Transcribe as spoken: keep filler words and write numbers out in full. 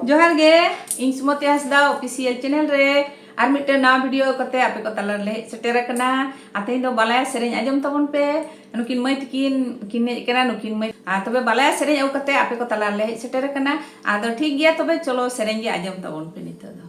ᱡᱚᱦᱟᱨ ᱜᱮ, ᱤᱧ ᱥᱩᱢᱚᱛᱤ ᱦᱟᱸᱥᱫᱟ official channel ᱨᱮ ᱟᱨ ᱢᱤᱫᱴᱮᱱ ᱱᱟᱣᱟ video ᱠᱟᱛᱮ ᱟᱯᱮ ᱠᱚ ᱛᱟᱞᱟ ᱨᱮᱞᱮ ᱦᱮᱡ ᱥᱮᱴᱮᱨ ᱟᱠᱟᱱᱟ᱾ ᱟᱨ ᱛᱮᱦᱮᱧ ᱫᱚ ᱵᱟᱞᱟᱭᱟ ᱥᱮᱨᱮᱧ ᱟᱸᱡᱚᱢ ᱛᱟᱵᱚᱱ ᱯᱮ᱾ ᱱᱩᱠᱤᱱ ᱢᱟᱹᱭ ᱛᱟᱹᱠᱤᱱ ᱠᱤᱱ ᱦᱮᱡ ᱟᱠᱟᱱᱟ, ᱱᱩᱠᱤᱱ ᱢᱟᱹᱭ᱾ ᱟᱨ ᱛᱚᱵᱮ ᱵᱟᱞᱟᱭᱟ ᱥᱮᱨᱮᱧ ᱟᱹᱜᱩ ᱠᱟᱛᱮ ᱟᱯᱮ ᱠᱚ ᱛᱟᱞᱟ ᱨᱮᱞᱮ ᱦᱮᱡ ᱥᱮᱴᱮᱨ ᱟᱠᱟᱱᱟ᱾ ᱟᱫᱚ ᱴᱷᱤᱠ ᱜᱮᱭᱟ, ᱛᱚᱵᱮ ᱪᱚᱞᱚ ᱥᱮᱨᱮᱧ ᱜᱮ ᱟᱸᱡᱚᱢ ᱛᱟᱵᱚᱱ ᱯᱮ ᱱᱤᱛᱚᱜ ᱫᱚ᱾